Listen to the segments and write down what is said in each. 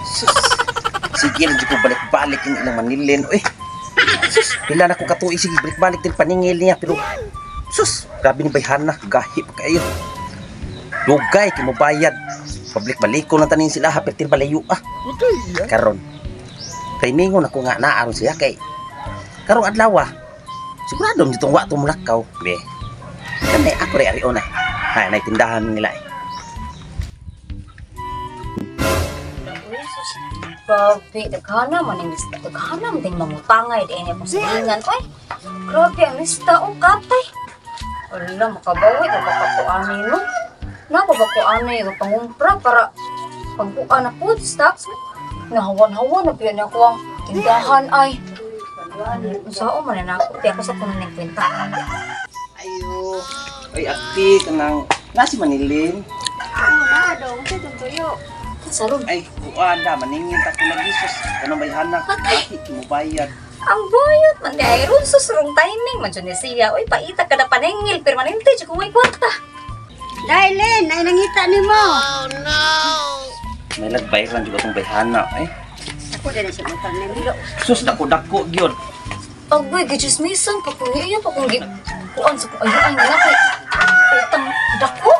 Sus. Sige lang jud ko balik-balik yung ilang manilin. Uy. Sus, pila na ko katuig, sige balik-balik din paningil niya pero sus, grabe ni bayhana, gahi pa kayo. Dugay kay mo bayad. Public baliko lang tanin sila ha, pertir balayo ah. Karon. Kay mingon ako nga naa ron siya kay karong adlaw ah. Sigurado dito wa to mulakaw, be. Kani ako ri ari ona. Ha, nay tindahan nila eh. Uy, sus. Grabe, daghana man ang lista. Daghana man din mangutangay di niya kung silingan. Uy, grabe ang lista. Oh, katay. Wala, makabawi. Ba ko ani, no? Napa ba ko ani nga pangumpra para pagkuan na food stocks? Nahawan-hawan na piyan ako ang tindahan ay. Unsaon man na nako, di ako sa kuno ning kwenta. Ayo. Ay, ati kanang nasi Manilin. Ah, dong, sa tuyo. Saron. Ay, kuan da maningil ta ko lagi sus. Kanang bayhana, gahi kay mo bayad. Ang bayot man di ay ron sus wrong timing man jud ni siya. Uy, paita ka na paningil permanente jud kung may kwarta. Dailin, ay nangita nimo. May lagbayran jud atong bayhana eh. Ako din sa utang nimo. Sus, dako-dako gyud. Agoy, gichismisan pa ko niya pa kung kuan sa ko ay ay nila kay utang dako.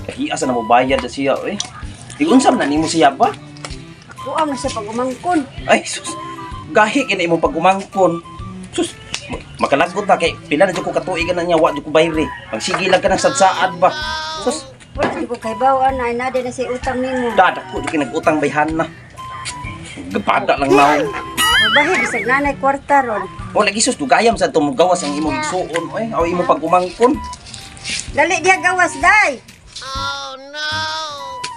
Kahiya sa na mo bayad na siya eh. Di unsa man na nimo siya ba? Ako ang sa pagumangkon. Ay sus. Gahi kay na imong pagumangkon. Sus, makalagot na kay pila na jud ko katuig na niya wa jud ko bayri. Magsige lang ka ng sadsaad ba. Sus, Wala di ko kay bawaan ay na din na sa utang nimo. dadako jud kay nag-utang bayhana. Gabada lang naon. Mabahi bisag nanay kwarta ron. O lagi sus, dugayam sa itong gawas ang imong igsuon oy, o imong pagumangkon. Dali diha gawas day.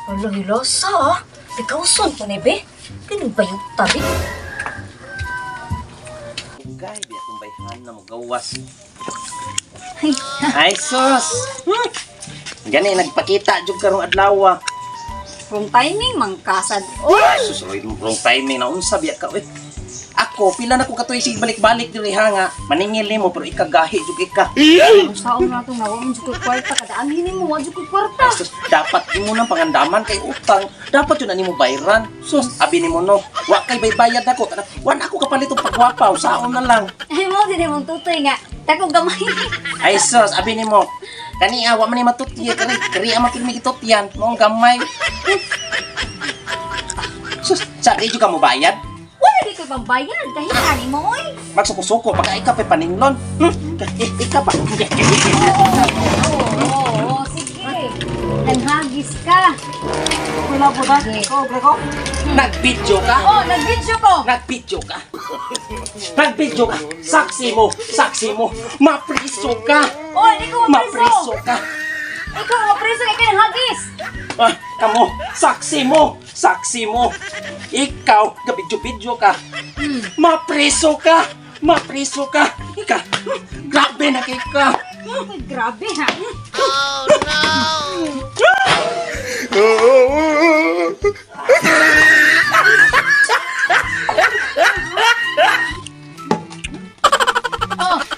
Ala hilasa ah. Ikaw son ko ni be. Kining bayot tabi. Dugay bi atong bayhana mo gawas. Ay sus. Gani nagpakita jud karong adlaw. Wrong timing man kasad. Oy, Sus, oy, wrong timing na unsa biya ka oy. Ako pila na ko katuig sige balik-balik diri ha nga maningil nimo pero ikagahi jud ika. unsaon na tong nawa mo jud ko kwarta kada anhin nimo wa jud ko kwarta. Ay, sus, dapat imo nang pangandaman kay utang. Dapat yun na nimo bayran. Sus, abi nimo no. Wa kay baybayad nako. Wa na ako kapalit og pagwapaw, saon na lang. Ay mo din mong tutoy nga. Dako gamay. Ay sus, abi nimo. Kani wa man ni matutya kari kari ama pud mi gitutyan, mong gamay. Sus, sa di jud ka mo bayad? Wala di ko pambayad dahil ani mo oy. Magsuko-suko pagka ika pa paninglon. Ika pa. Oo, sige. Nanghagis ka. Wala ko ba? Ko, ko. Nag-video ka? Oh, nag-video ko. Nag-video ka. Nag-video ka. Saksi mo, saksi mo. Mapriso ka. Oh, hindi ko mapriso. Mapriso ka. Ikaw mapriso kay kanang hagis. Ah, kamo, saksi mo, saksi mo. Ikaw, gabidyo-bidyo ka. Mapriso ka. Mapriso ka. Ika, grabe na kay ka. Uy, grabe ha.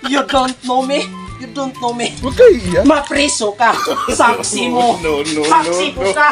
You don't know me. You don't know me. Mapriso ka. Saksi mo. No, no, no, Saksi mo no. ka.